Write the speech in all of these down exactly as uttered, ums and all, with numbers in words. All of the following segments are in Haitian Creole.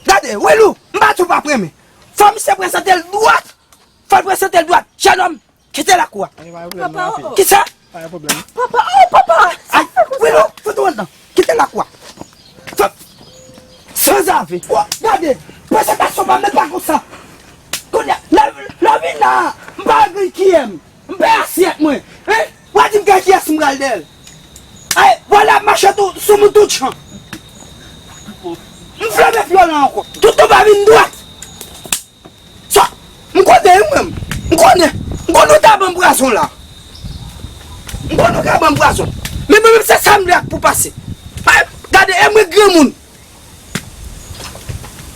Gade, Wilou, m pa di w pa renmen. Fò misye prezante l dwat. Fò l prezante l dwat. Jennonm, kite lakou a. Papa, oh, oh. Kisa? Pa gen pwoblèm. Papa, oh, papa. Ay, Wilou, fout ou anndan. Kite lakou a. Fè, sanzave. Wa, gade, prezantasyon pa m, men pa konsa. Kounye a, lè, lè w vin la, m pa gen kiyè m. M pè asyèt mwen. Hein? W a di m gen kiyès m pral dèyè l. Ay, vòlè ap mache tou, sou moun tout jan. M flanbe vyolan ankò. Tout tou pa vin dwat. Sa, m konnen wi mwen. M konnen. M konnen w ta ban m pwazon la. M konnen w ka ban m pwazon. Men mwen menm se sa m vle ak pou pase. Ay, gade, e mwen granmoun.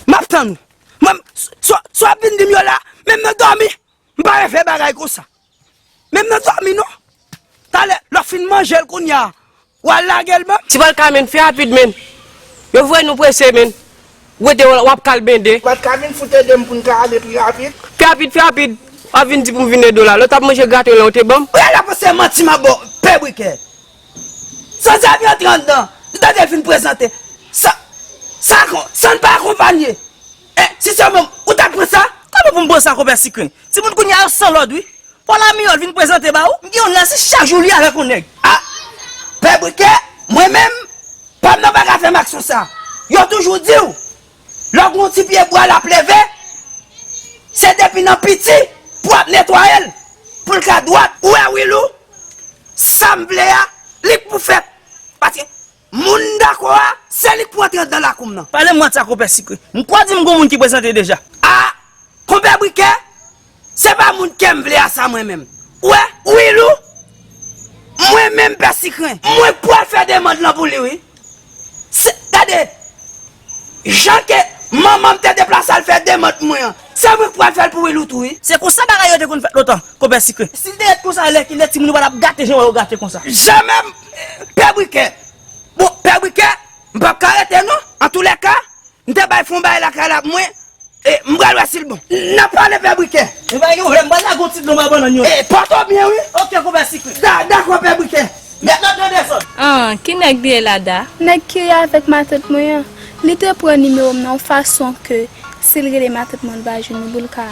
M ap tann ou. Mwen, so, so ap vin di m yo la, menm nan dòmi. M pa renmen fè bagay konsa. Menm nan dòmi non. Talè, lè w fin manje l kounye a, w al lage l menm. Ti pral ka, men, fè rapid, men. Yo voye nou prese, men. Rete w ap kal bende. Pral ka, men, fout ede m pou n ka ale pi rapid. Fè rapid, fè rapid. W ap vin di pou m vin ede w la. Lè w t ap manje graten lan ou te ban m. Ou la panse manti m ap ba w, pè Brikè. Sanzave antre anndan. Li tande l fin prezante. Sa, sa, sa n pa akonpanye. E, si se mwen, ou t ap pran sa? Kòman pou m pran sa, konpè Sikren? Timoun kounye a yo san lòd, wi. Paul Amiot vin prezante ba ou. M gen yon nèg, se chak jou li avèk yon nèg. A, pè Brikè, mwen menm, pa m nan pa ka fè m ak sou sa. Yo toujou di w, lè w gen yon ti pye bwa l ap leve, se depi nan piti pou w ap netwaye l, pou l ka dwat. Ou wè Wilou, sa m vle a, li k pou fèt. Paske moun dakò a, se li k pou antre anndan lakou m nan. Pale m mwen sa, konpè Sikren. M kwè di m gon moun ki prezante deja. A, konpè Brikè, se pa moun kè m vle a sa mwen menm. Ou wè, Wilou, mwen menm pè Sikren, mwen k pral fè demann lan pou li wi. Se, gade, jan ke manman m te deplase al fè demann mwen an, se mwen k pral fè l pou Wilou tou wi. Se konsa bagay yo te konn fèt lontan, konpè Sikren. Si l te ret konsa lè kilè timoun yo pa t ap gate jan w wè yo gate konsa. Janm, pè Brikè. Bon, pè Brikè, m p ap ka rete non. Antoulèka, m te bay fon bay lakay la pou mwen. E, m pral wè si l bon. N ap pale, pè Brikè. E pa gen pwoblèm, m pral lage yon ti dlo m a bannann yo. E, pòte w byen, wi. Oke, konpè Sikren. Da, dakò, pè Brikè. Mèt nan de dezòd. An, ki nèg li ye la, Da? Nèg ki reye avèk matant mwen an, li te pran nimewo m nan yon fason ke si l rele matant mwen, l va jwenn li pou l ka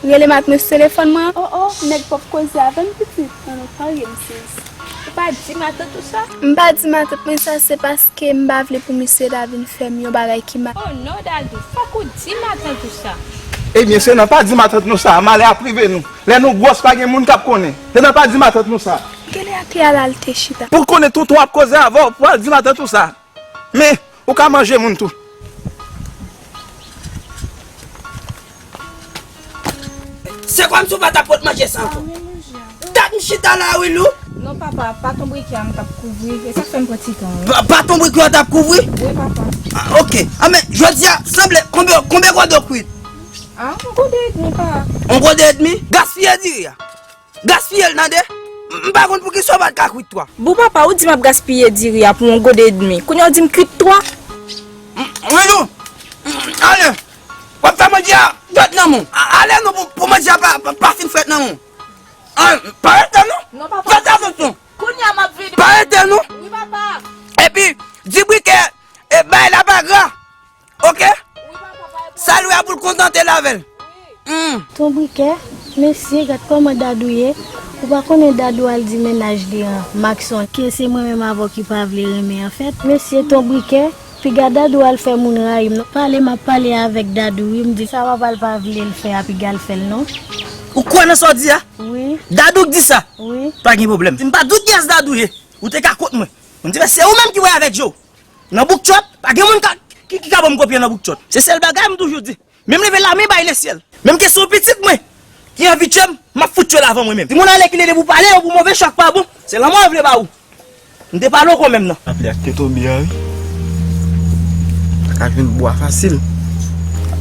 rele matant mwen sou telefòn mwen an. O, o, nèg p ap koze avè m, pitit. An, nou pa rye m, sis. Ou pa di matant ou sa? M pa di matant mwen sa, se paske m pa vle pou misye ta vin fè m yon bagay ki mal. O non, Dadou, fòk ou di matant ou sa. Ebyen, se nan pa di matant nou sa, malè ap rive nou. Lè nou gwòs, pa gen moun k ap konnen. Se nan pa di matant nou sa. Genlè a te al al te chita. Pou l konnen tonton ap koze avè w, pou al di matant ou sa. Men, ou ka manje moun tou. Se kòmsi w pa t ap pot manje sa ankò. Dat m chita la, Wilou. Non, papa, pa ton brikè a m t ap kouvri. E sa k fè m pran ti tan, wi. Pa, pa ton brikè w t ap kouvri? Wi, papa. A, oke. A, men, jodi a, sanble, konbe, konbe gode w kwit? A, yon gode edmi, pa. Yon gode edmi? Gaspiye diri a. Gaspiye l, tande? M, m pa konn poukisa w pa t ka kwit twa. Bon, papa, ou di m ap gaspiye diri a pou yon gode edmi. Kounye a w di m kwit twa? M, Wilou, m, ale. W ap fè manje a frèt nan men w. A, ale non pou, pou manje a pa, pa, pa fin frèt nan men w. A, pa rete non. Non, papa. Fè atansyon. Kounye a m ap vini. Pa rete non. Wi, papa. Epi, di brikè, e, bay la pa gra. Oke? Wi, papa, pa gen pwoblèm. Salye a pou l kontante l avè l. Wi. Hmm. Ton brikè, mesye, gad kòman Dadou ye. Ou pa konnen Dadou al di mennaj li an, Maxon, ke se mwen menm avè w ki pa vle renmen anfèt. Mesye, ton brikè, piga Dadou al fè moun rayi m non. Pale m ap pale avèk Dadou, wi, m di sa w ap al pa vle l fè a, piga l fè l non. Ou kwè nan sa w di a? Wi. Dadou k di sa? Wi. Pa gen pwoblèm. Si m pa dout kiyès Dadou ye, ou te ka kont mwen. Mwen di, se ou menm ki wè avèk je w. Nan bouk tchòt, pa gen moun ka, ki, ki ka ban m kopye nan bouk tchòt. Se sèl bagay m toujou di. Men m leve lamen bay lesyèl. Menm ke se yon pitit mwen ki anvi tchwe m, m ap fout tchwe l avan mwen menm. Timoun ale kilè depi w pale, yon pou move chòk pa bon. Se lanmò yo vle ba ou. M te pale w kanmenm nan. Lapli a kite tonbe a wi. Pa ka jwenn bwa fasil.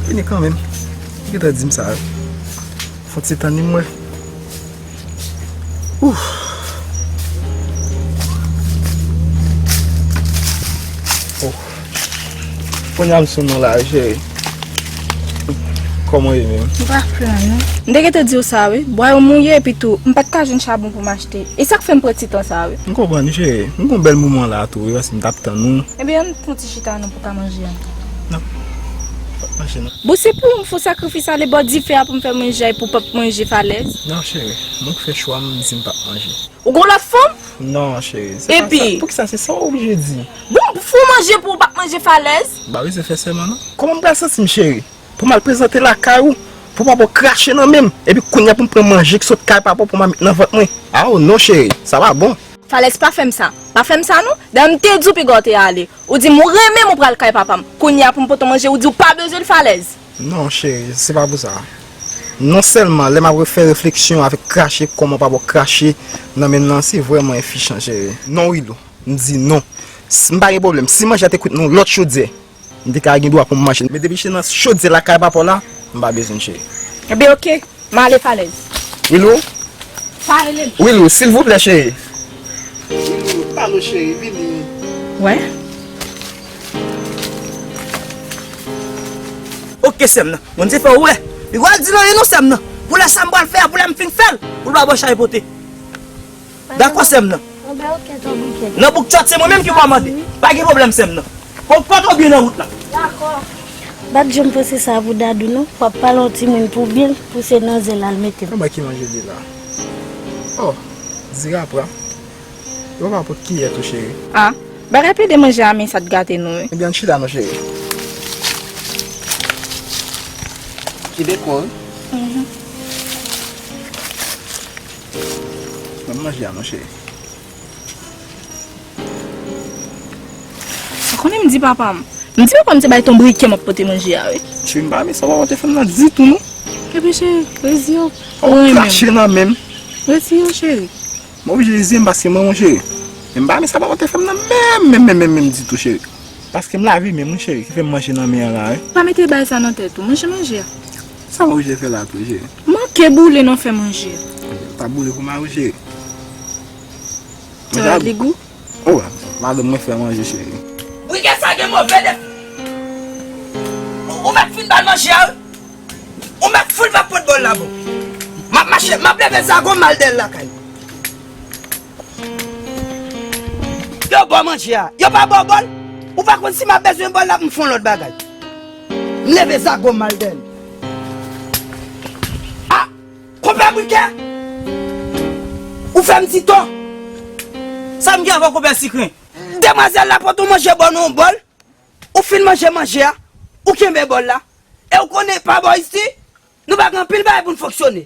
Vini kanmenm. Ou gentan di m sa wi. Fon ti tann li m wè. Ouf. Oh. Kounye a m sou nou la, cheri. Kòman w ye menm? M pa pran non. M te gentan di w sa wi. Bwa yo mouye epi tou, m pa t ka jwenn chabon pou m achte. E sa k fè m pran ti tan sa wi. M konprann wi, cheri. M gon bèl moman la tou wi, paske m t ap tann ou. Ebyen, ann pran ti chita non pou w ka manje an. Non. Bon, se pou m fè sakrifis ale bò dife a pou m fè manje a epi w p ap manje, Falèz? Non, cheri. Mwen k fè chwa m, m di m p ap manje. Ou gon lòt fanm? Non, cheri. Se pa sa. Epi? Poukisa se sa w oblije di? Bon, fè w manje pou w p ap manje, Falèz? M pa bezwen fè sèman, non. Kòman m pral santi m, cheri? Pou m al prezante lakay ou, pou papa w krache nan men m, epi kounye a pou m pran manje ki sot kay papa w pou m al met nan vant mwen. Awo, non, cheri. Sa pa bon. Falèz, pa fè m sa. Pa fè m sa, non. Dayè, m te di w piga w te ale. Ou di m ou renmen m, ou pral kay papa m. Kounye a pou m pote w manje, ou di w pa bezwen l, Falèz. Non, cheri, se pa pou sa. Non sèlman, lè m ap refè refleksyon avèk krache, kòman papa w krache nan men m nan, se vrèman enfliyan, cheri. Non, Wilou, m di non. Si m pa gen pwoblèm, si manje a te kwit nan yon lòt chodyè, m te ka gen dwa pou m manje l. Men depi se nan chodyè lakay papa w la, m pa bezwen l, cheri. Ebyen, oke. M ale, Falèz. Wilou? Pa rele m. Wilou, silvouplè, cheri. Wilou, pale, cheri, vini. Wè. Oke, sè m nan. Bondye fè w wè. Li pral di non, e non, sè m nan. Pou lè sa m pral fè a, pou lè m fin fè l, pou l pa ba w chay pote. Dakò, sè m nan. Anben, oke, tonton Brikè. Nan bouk tchòt, se mwen menm ki kòmande. Pa gen pwoblèm, sè m nan. Konpòte w byen nan wout la. Dakò. M pa t janm panse sa pou Dadou, non. W ap pale yon timoun pou byen l, pou se nan zèl al mete l. Anmwey, ki manje li la? Oh, zira pra. Yo pa pot kiyè tou, cheri. Ah, bagay plede manje a, men sa t gate nou, wi. Ebyen, ann chita non, cheri. Ki dekò, wi? Mhm. Nan manje a non, cheri. Ou konnen m di papa m. M di papa m se bay ton Brikè m ap pote manje a, wi. Cheri, m pa renmen sa papa w te fè m nan ditou, non. Epi cheri, rezi yo. Ou krache nan men m. Rezi yo, cheri. M oblije rezi m paske mwen, mon cheri. Men m pa renmen sa papa w te fè m nan menm, menm, menm, menm, menm ditou, cheri. Paske m lavi menm, wi, cheri, ki fè m manje nan men an la, wi. Pa mete bay sa nan tèt ou. Manje manje a. Sa m oblije fè la tou, cheri? Manke boule nan fè manje a. Pa boule pou mari w, cheri. Sa va, li gou? Oh, madanm mwen fè manje, cheri. Brikè sa gen move de. Ou, ou mèt fin ba l manje a, wi. Ou mèt fin pa pot bòl la, bon. M ap mache, m ap leve zago m al dèyè l lakay. Yo ba w manje a. Yo pa ba w bòl? Ou pa konn si m ap bezwen bòl la pou m fè yon lòt bagay. M leve zago m al dèyè l. Ah! Konpè Brikè! Ou fè m di tò! Sa m gen avè w, konpè Sikren? Demwazèl la pote w manje ba w nan yon bòl, ou fin manje manje a, ou kenbe bòl la, e ou konnen pa bò isi, nou pa gen anpil bagay pou n fonksyone.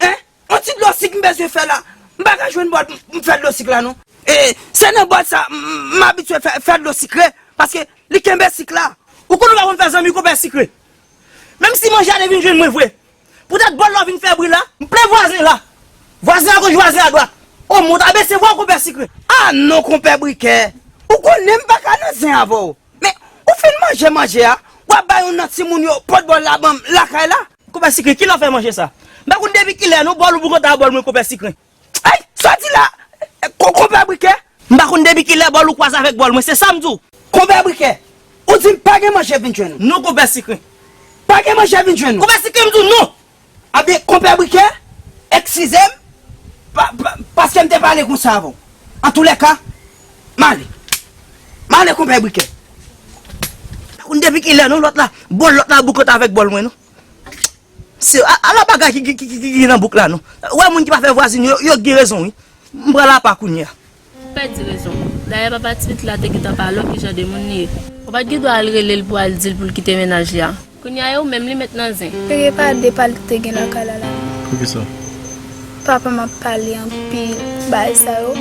Hein? On ti dlo sik m bezwen fè la, m pa ka jwenn bòl pou m fè dlo sik la non. E, se nan bòl sa m, m abitye fè, fè dlo sikre, paske li kenbe sik la. Ou konn ou pa konn fè zanmi, konpè Sikren? Menm si manje a te vin jwenn mwen vre, poutèt bòl la w vin fè bri la, m plen vwazen la. Vwazen a goch, vwazen a dwat. O, mont a bese vwa w, konpè Sikren. Ah non, konpè Brikè. Ou konnen m pa ka nan zen avè w. Men, ou fin manje manje a, w ap bay youn nan timoun yo pot bòl la ban m lakay la. Konpè Sikren, kilè w fè manje sa? M pa konn depi kilè non, bòl ou pou kontan a bòl mwen, konpè Sikren. Ay, sa w di la, ko-, konpè Brikè? M pa konn depi kilè bòl ou kwaze avèk bòl mwen, se sa m di w. Konpè Brikè, ou di m pa gen manje vin jwenn ou. Non, konpè Sikren. Pa gen manje vin jwenn ou. Konpè Sikren, m di w non. Anben, konpè Brikè, eskize m, pa, pa, paske m te pale konsa avè w. Antoulèka, m ale. M ale, konpè Brikè. M pa konn depi kilè non, lòt la, bòl lòt la pou kontan avèk bòl mwen non. Se, a, ala bagay ki, ki, ki, ki, ki gen nan bouk la, non. Ou wè moun ki pa fè vwazin yo, yo gen rezon, wi. M pran lapa kounye a. Ou pèdi rezon. Dayè, papa ti pitit la te gentan pale w ki jan de moun li ye. Ou pa t gen dwa al rele l pou al di l pou l kite mennaj li a. Kounye a, e ou menm li met nan zen. Rere pa de pale ki te gen lakay la la. Poukisa? Papa m ap pale anpil bagay sa yo.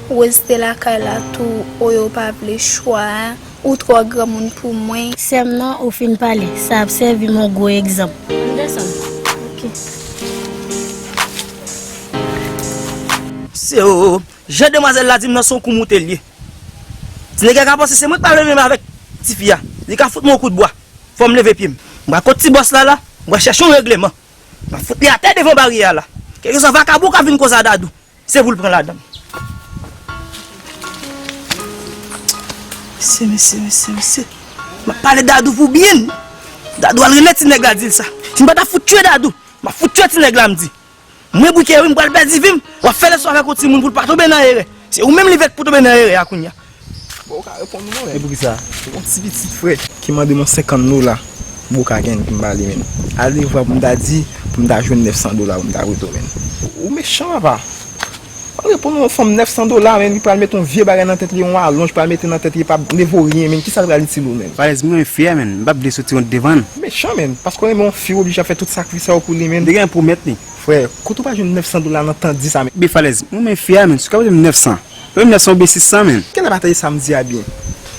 Reste lakay la tou, o yo pa vle chwa a. Ou twò granmoun pou mwen. Sè m nan, ou fin pale. Sa ap sèvi m yon gwo egzanp. Ann desann. Ok. Se o, jan demwazèl la di m nan, se yon kou moute l ye. Ti nèg la ka panse se mwen k pa vle menm avèk tifi a. Li ka fout mwen yon kout bwa. Fò m leve pye m. M pral kot ti bòs la la. M pral chèche yon regleman. M ap fout li atè devan baryè a la. Kèlkeswa vakabon k ap vin koze a Dadou, se pou l pran ladan l. Mesye, mesye, mesye, mesye. M ap pale Dadou pou byen. Dadou al rele ti nèg la, di l sa. Si m pa ta fout tchwe Dadou, m ap fout tchwe ti nèg la, m di. Mwen Brikè wi, m pral pèdi vi m. W ap fè lèson avèk yon timoun pou l pa tonbe nan erè. Se ou menm li vèt pou tonbe nan erè a kounye a. Bon, ou ka reponn mwen. E poukisa? Yon ti pitit frè ki mande m yon senkant dola. Boukaken ki m ba li, menn. Alevwa pou m ta di, pou m ta jwenn nèf san dola pou m ta pote w, menn. Ou mechan, papa. Pral reponn yon fanm nèf san dola, menn, li pral mete yon vye bagay nan tèt li, yon alonj pral mete nan tèt li, pa ne vo rien, menn. Kisa l pral itil ou, menn? Falèz, m renmen fi a, menn. M p ap vle soti wont devan l. Mechan, menn. Paske w renmen yon fi, w oblije ap fè tout sakrifis sa yo pou li, menn. Li gen pou mèt li. Frè, kote w pral jwenn nèf san dola nan tan di sa, menn? Byen, Falèz, m renmen fi a, menn. Si w ka pote m nèf san, pote m nèf san oubyen sis san, menn. Kèlè pa tande sa m di a byen.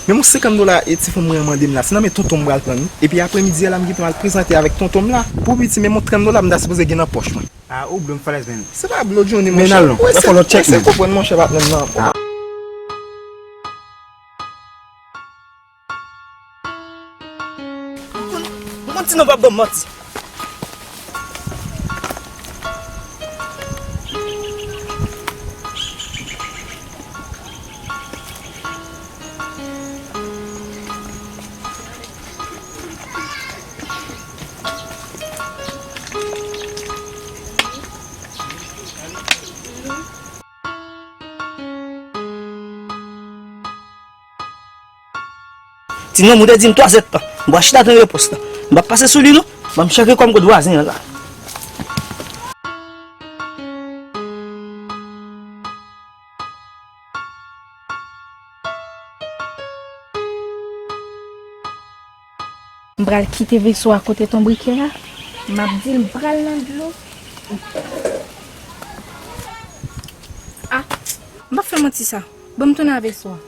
Menm yon senkant dola e ti fanm mwen an mande m la, se nan men tonton m pral pran li. Epi apremidi a la, m gentan al prezante avèk tonton m la. Pou piti, menm yon trant dola m ta sipoze gen nan pòch mwen. A, ou blo m, Falèz, menn. Se pa blo Johnny, monchè. Men al non. Wè, se, wè, se konprann, monchè, patnè m nan. A. M konn, m konn ti non p ap ban m manti. Ti nonm, ou te di m twazèdtan. M pral chita tann repons lan. M p ap pase sou li non. Ban m chèke kò m kot vwazen an la. M pral kite veso a kote ton brikè a. M ap di l m pral nan dlo. A, m p ap fè manti sa. Ban m tounen a veso a.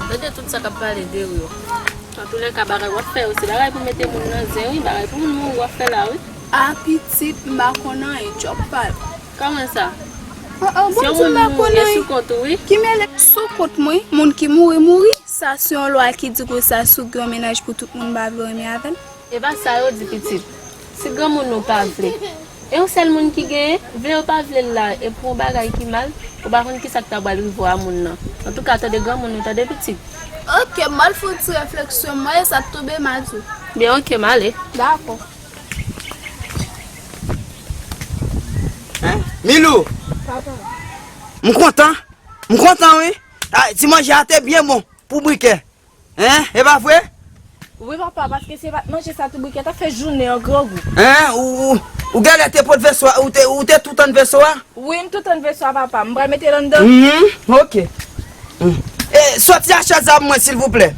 Gade tout sa k ap pale de ou yo. Antoulèka, bagay w ap fè yo, se bagay pou mete moun nan zen, wi. Bagay pou moun mouri w ap fè la, wi. A, pitit, m pa konn anyen, djòb pa l. Kòman sa? An, an, si yon moun mouri, e sou kont ou, wi. Ki mele sou kont mwen, moun ki mouri, mouri. Sa se yon lwa ki di konsa, si w gen yon mennaj pou tout moun pa vle w renmen avè l. E pa sa yo di, pitit. Si granmoun ou pa vle, e yon sèl moun ki genyen, vle ou pa vle l la, e pou yon bagay ki mal, ou pa konn kisa k ta pral rive a moun nan. Antouka, tande granmoun ou, tande pitit. Oke, m al fè yon ti refleksyon, m wè sa t tonbe, m a di w. Byen, oke, m ale. Dakò. Hein? Milou! Papa. M kontan. M kontan, wi. A, ti manje a te byen bon pou brikè. Hein? E pa vre? Wi, papa, paske se pa t manje sa tou brikè t ap fè jounen an grangou. Hein? Ou, ou, ou genlè te pot veso a, ou te, ou te tou tann veso a? Wi, m tou tann veso a, papa. M pral mete l anndan. Mhm, oke. Mhm. E, soti achte zam mwen, silvouplè.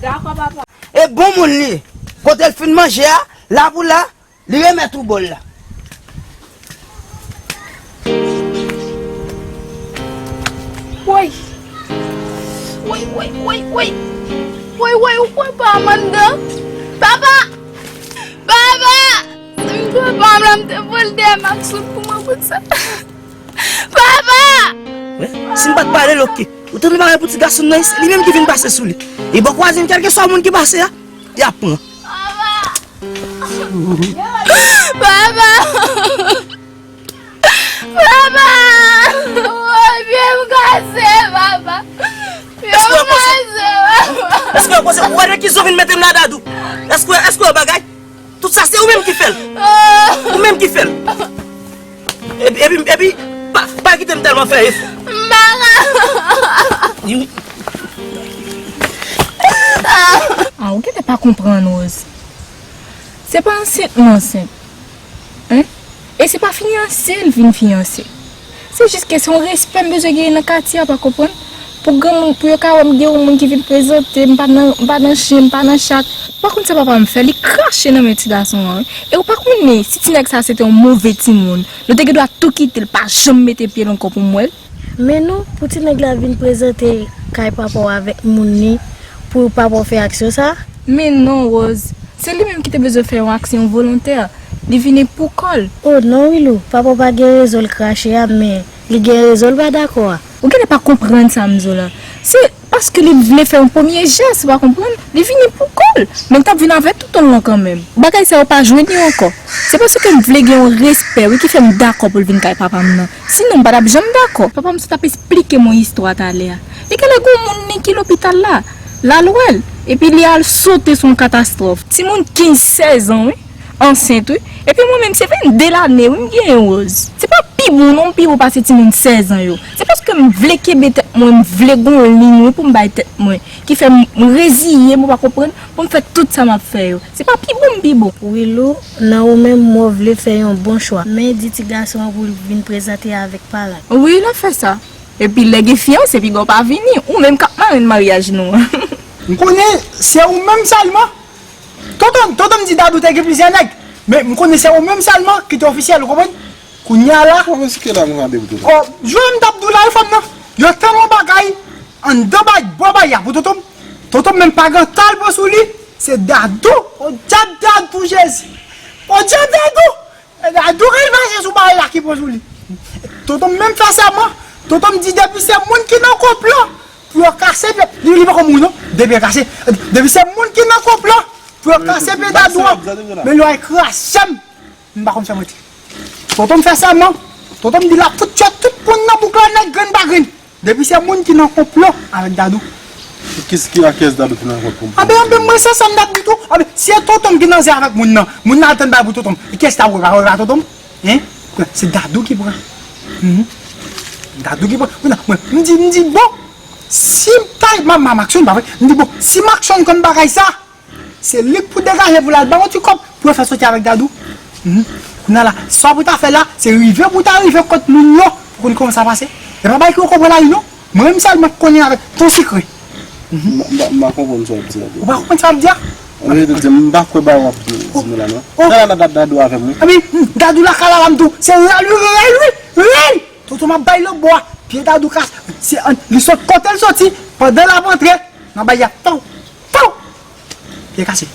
Dakò, papa. E bon moun li. Kote l fin manje a, la pou la, li remèt ou bòl la. Woy! Woy, woy, woy, woy! Woy, woy, ou pran pa m anndan? Papa! Papa! Si m te pran pa m la, m te voye l dèyè m ak sot pou mwen konn sa. Papa! Wi, si m pa t pale l, oke. Ou tande bagay pou ti gason nan, se li menm ki vin pase sou li. E bò kwazen, kèlkeswa moun ki pase a, y ap pran. Papa! Papa! Papa! Woy, pye m kase, papa! Pye m kase, papa! Èske w konse? Ou wè nan ki zo vin mete m la, Dadou? Èske, èske w bagay? Tout sa se ou menm ki fè l. Ou menm ki fè l. Epi, epi, epi, pa, pa kite m tèlman fè efò. M pa ka. A, ou genlè pa konprann, Rose. Se pa ansent mwen ansent. Hein? E se pa fiyanse l vin fiyanse. Se jis kesyon respè m bezwen genyen nan katye a, pa konprann? Pou granmoun, pou yo ka wè m gen yon moun ki vin prezante, m pa nan, m pa nan chen, m pa nan chak. Ou pa konn sa papa m fè, li krache nan men ti gason an, wi. E ou pa konnen, si ti nèg sa se te yon move timoun, nou te gen dwa tou kite l, pa janm mete pye l ankò pou m wè l. Men non, pou ti nèg la vin prezante kay papa w avèk moun li, pou papa w fè aksyon sa? Men non, Rose. Se li menm ki te bezwen fè yon aksyon volontè. Li vini pou kò l. O non, Wilou, papa w pa gen rezon l krache a, men li gen rezon l pa dakò a. Ou genlè pa konprann sa m di w la. Se paske li vle fè yon premye jès, ou pa konprann? Li vini pou kò l. Men l t ap vin avè toutan l lan kanmenm. Bagay sa yo pa jwenn yo ankò. Se paske m vle gen yon respè, wi, ki fè m dakò pou l vin kay papa m nan. Sinon, m pa t ap janm dakò. Papa m sot ap esplike m yon istwa talè a. Li genlè gen yon moun li ki lopital la. L al wè l. Epi li al sote sou yon katastwòf. Timoun kenz, sèz an, wi. ansent, wi. Epi mwen menm, se vennde lane, wi, m genyen, Rose. Se pa pi bon, non, m pi bon pase timoun sèz an yo. Se paske m vle kenbe tèt mwen, m vle gon liy, wi, pou m bay tèt mwen. Ki fè m, m reziye, m pa konprann, pou m fè tout sa m ap fè yo. Se pa pi bon, m pi bon. Wilou, nan ou menm, mwen vle fè yon bon chwa. Men di ti gason an pou l vin prezante avèk paran l. Wi, l ap fè sa. Epi lè gen fiyanse, piga w pa vini. Ou menm k ap marenn maryaj nou an. M konnen se ou menm sèlman. Tonton, tonton m di Dadou te gen plizyè nèg. Men m konnen se ou menm sèlman ki te ofisyèl, ou konprann? Kounye a la. Kòman si ke la mwen ap deboute? O, jwe m t ap di w la, wi, fanm nan. Yo tande yon bagay anndan bay, bò bay a pou tonton m. Tonton m menm pa gen tan l pran sou li. Se Dadou. O dyab Dadou, Jezi. O dyab Dadou. E Dadou k al mache sou bagay la ki pran sou li. Tonton m menm fè sèman. Tonton m di depi se moun ki nan konplo pou yo kase pye. Li, li poko mouri non. Depi yo kase. Depi se moun ki nan konplo pou yo kase pye Dadou an. Men yo al kraze m. M pa konn fè manti. Tonton m fè sèman. Tonton m di l ap fout tchwèt tout moun nan bouk la nèt grenn pa grenn. Depi se moun ki nan konplo avèk Dadou. Kis ki, ak kiyès Dadou ki nan konplo? Anben, anben, mwen se sa m t ap di tou. Anben, si se tonton m ki nan zen avèk moun nan, moun nan al tann bagay pou tonton m. Kiyès ki t ap wè bagay, wè tonton m? Hein? Se Dadou ki pran. Mhm. Dadou ki pran. Mwen, mwen, m di, m di, bon, si m ta, m, m, m aksyon, pa vre. M di, bon, si m aksyon konn bagay sa, se li k pou degaje pou l al bay yon ti kòb pou yo fè soti avèk Dadou. Mhm. Kounye a la, sa pou ta fè la, se rive pou ta rive kot moun yo pou konn kòman sa pase. E pa bay ki yo konprann la, non. Mwen menm sèlman k konnen avèk ton sikrè. Mhm. M pa, m pa, m pa konprann sa w ap di a. Ou pa konprann sa w ap di a? An verite, m pa kwè bagay w ap di, di nou la, non. Oh. Gade la, Dadou avè m, wi. Epi, Dadou la, kala la, m tou. Se rèl, wi, rèl, wi, rèl. Tonton m ap bay lòtbò a. Pye Dadou kase. Se an, li sot kote l soti. Pandan l ap antre nan bay a, pow, pow. Pye kase.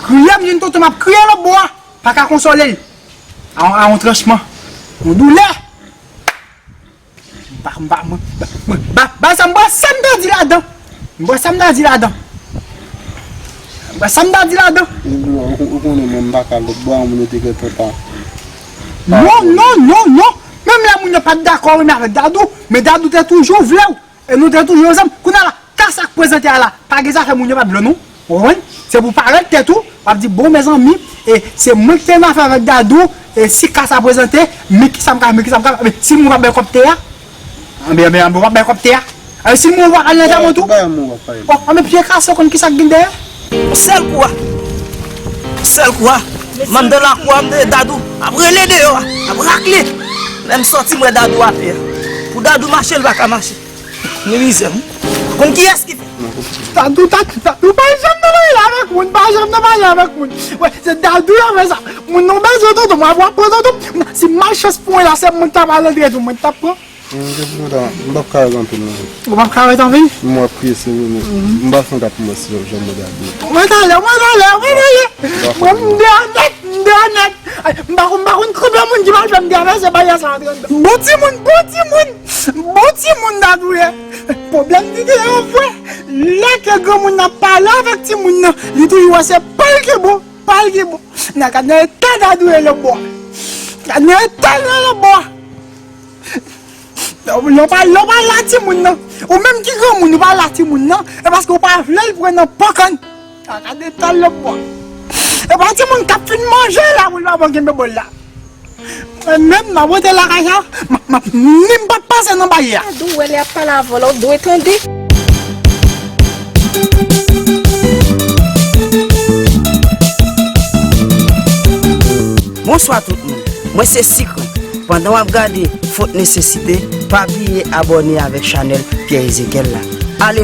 Kriye m jwenn tonton m ap kriye lòtbò a. Pa ka konsole l. A, a yon tranchman. Yon doulè. M pa, m pa, mwen, mwen, ba, ba sa m bwè sa m ta di ladan. M bwè sa m ta di ladan. M bwè sa m ta di ladan. Ou, ou, ou konnen mwen m pa ka lòtbò a, moun yo te gentan pa. Non, non, non, non. Menm lè moun yo pa t dakò, wi, men avèk Dadou, men Dadou te toujou vle w. E nou te toujou ansanm. Kounye a la, ka sa k prezante a la, pa gen zafè moun yo pa t vle w non. Ou konprann? Se pou parèt tèt ou, w ap di, bon, mezanmi, e se mwen ki te nan afè avèk Dadou, e si ka sa prezante, men kisa m ka, men kisa m ka, men si moun pa bay kòb te a, anben, anben, anben, w ap bay kòb te a. E si moun pa al nan antèman tou, o, anben, pye kase, w konn kisa k gen dèyè. Sèl kou a, sèl kou a, m anndan lakou a, m tande Dadou ap rele deyò a, ap rakle. Lè m sòti, m wè Dadou atè a. Pou Dadou mache, l pa ka mache. Ni mizè, wi. Konn kiyès ki fè? Dadou, Dadou, Dadou pa janm nan pale avèk moun, pa janm nan pale avèk moun. Wè, se Dadou yo fè sa. Moun nou bezwen tonton, mwen ap pran tonton. Si malchans pou mwen la, se mwen ki ta pral antre tou, mwen t ap pran. Mwen te pou kontan, m p ap ka ret anpil non. Ou p ap ka ret anpil? M w ap kriye se mwen, m pa fè yon kat pou mwen si jan mwen Dadou. Mwen talè, mwen talè, mwen talè. Mwen m deyò nèt, m deyò nèt. Ay, m pa konn, m pa konn konbyen moun ki pral fè m travèse baya sa antre anndan. Bon timoun, bon timoun, bon timoun Dadou ye. Pwoblèm ki genyen an vre, lè ke granmoun nan ap pale avèk timoun nan, li toujou wè se pa l ki bon, pa l ki bon. Nan gad nan eta Dadou ye lòtbò a. Gad nan eta l nan lòtbò a. Lè w pa, lè w pa la timoun nan. Ou menm ki granmoun, ou pa la timoun nan, e paske w pa vle l pran nan pòkann. A gade eta l lòtbò. E pa timoun k ap fin manje la pou l pa bon kenbe bòl la. Mwen menm, m ap rete lakay sa, m ap, m ap, ni m p ap pase nan baryè a. Dadou, w wè lè y ap pale avè w la, w dwe tande. Bonswa tout moun, mwen se Sikren. Pandan w ap gade Fot Nesesite, pa bliye abòne avèk chanèl Pyè Ezekyèl la. Ale